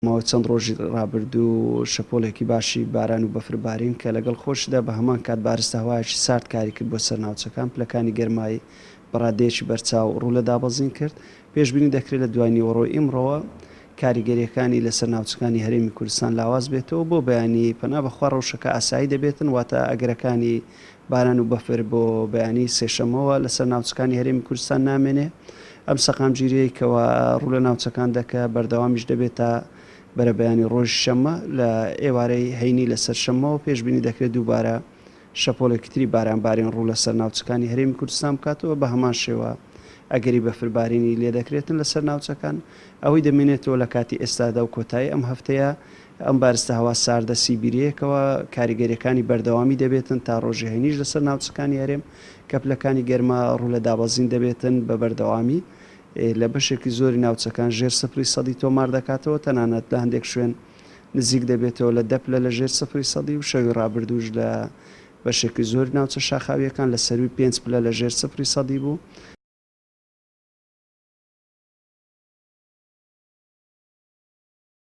ماوەی چەند ڕۆژی ڕابردوو شەپۆلێکی باشی باران و بەفر بارین کە لەگەڵ خۆشیدا بە هەمان کات بارستە هەوایەکی سارد کاری کرد بۆ سەر ناوچەکان، پلەکانی گەرمای بە ڕادەیەکی بەرچاو ڕوو لە دابەزین کرد. پێشبینی دەکرێت لە دوای نیوەڕۆی ئیمڕۆوە کاریگەرییەکانی لەسەر ناوچەکانی هەرێمی کوردستان لاواز بێتەوە، بۆ بەیانی پەنا بەخوا ڕەوشەکە ئاسایی دەبێتن، واتە ئەگەرەکانی باران و بەفر بۆ بەیانی سێشەممەوە لەسەر ناوچەکانی هەرێمی کوردستان نامێنێ. ئەم سەقامگیرییەی کەوا ڕوو لە ناوچەکان دەکا بەردەوامیش دەبێت تا بەرەبەیانی ڕۆژی شەممە. لە ئێوارەی هەینی لەسەر شەممەوە پێشبینی دەکرێت دووبارە شەپۆلێکی تری بارانبارین ڕوو لەسەر ناوچەکانی هەرێمی کوردستان بکاتەوە، بە هەمان شێوە ئەگەری بەفربارینی لێدەکرێتن لەسەر ناوچەکان. ئەوەی دەمێنێتەوە لە کاتی ئێستادا و کۆتایی ئەم هەفتەیە ئەم بارستە هەوا ساردە سیبیرییەکەوە کاریگەرییەکانی بەردەوامی دەبێتن تا ڕۆژی هەینیش لەسەر ناوچەکانی هەرێم کە پلەکانی گەرما ڕوو لە دابەزین دەبێتن بە بەردەوامی لە بەشێکی زۆری ناوچەکان ژێر سفری سەدی تۆمار دەکاتەوە تەنانەت لە هەندێک شوێن نزیک دەبێتەوە لە دە پلە لە ژێر سفری سەدی و شەوی ڕابردووش لە بەشێکی زۆری ناوچە شاخاوییەکان لە سەرووی پێنج پلە لە ژێر سفری سەدی بوو.